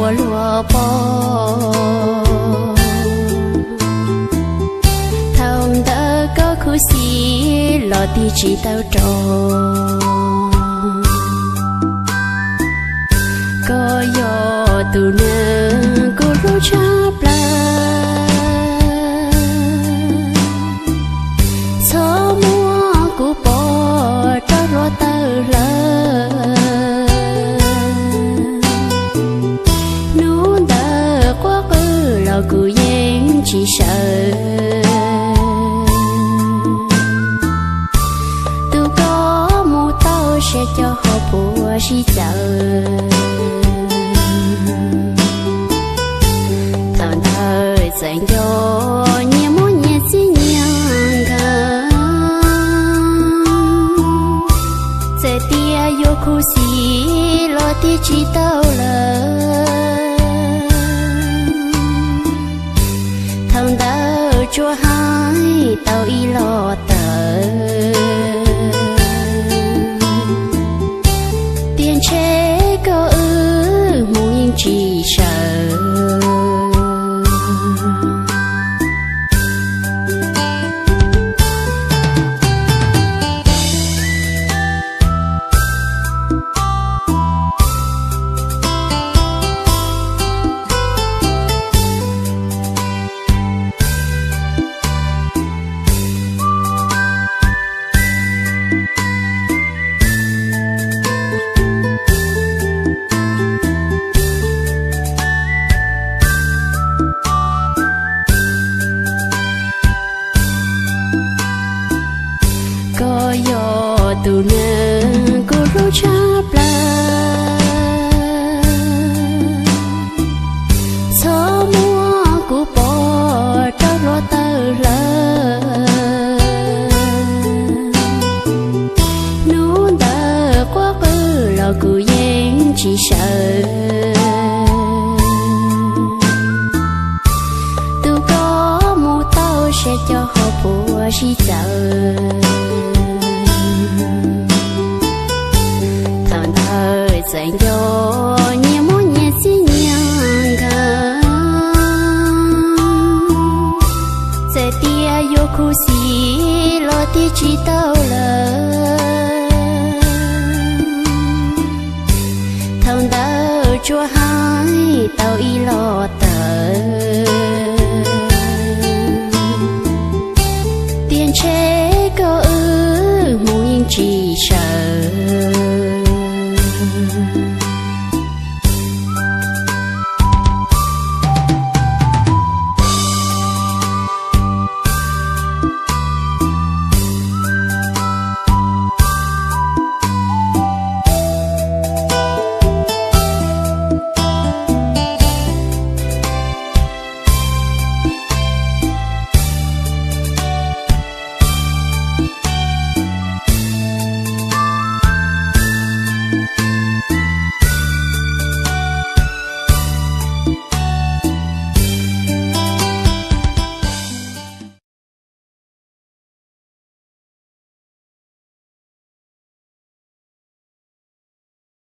ua luag pom. Thaum ntawd koj khuv xim los tig tsis tau rau. Koj yog tus neeg kuv hlub tshaj plaws, txhob muab kuv pov rau hluav taws hlawv. Hnub ntawd quaj qw los kuv yeej tsis sawv. Tus koj mus tau seb cov hauv puas sib txawv. Thaum ntawd txawm nco nyias muab nyias txib nyias nkawm. Txawm tias yuav khuv xim los tig tsis tau lawm. Thaum ntawd tsuas hais tau ib lo tawm, tias ntshe koj wb mus yeej tsis sawv. Koj yog tus neeg kuv hlub tshaj plaws, txhob muab kuv pov rau hluav taws hlawv. Hnub ntawd quaj qw los kuv yeej tsis sawv. Tus koj mus tau seb cov hauv puas sib txawv. Thaum ntawd txawm nco nyias muab nyias txib nyias nkawm. Txawm tias yuav khuv xim los tig tsis tau lawm. Thaum ntawd tsuas hais tau ib lo tawm, tias ntshe koj wb mus yeej tsis sawv.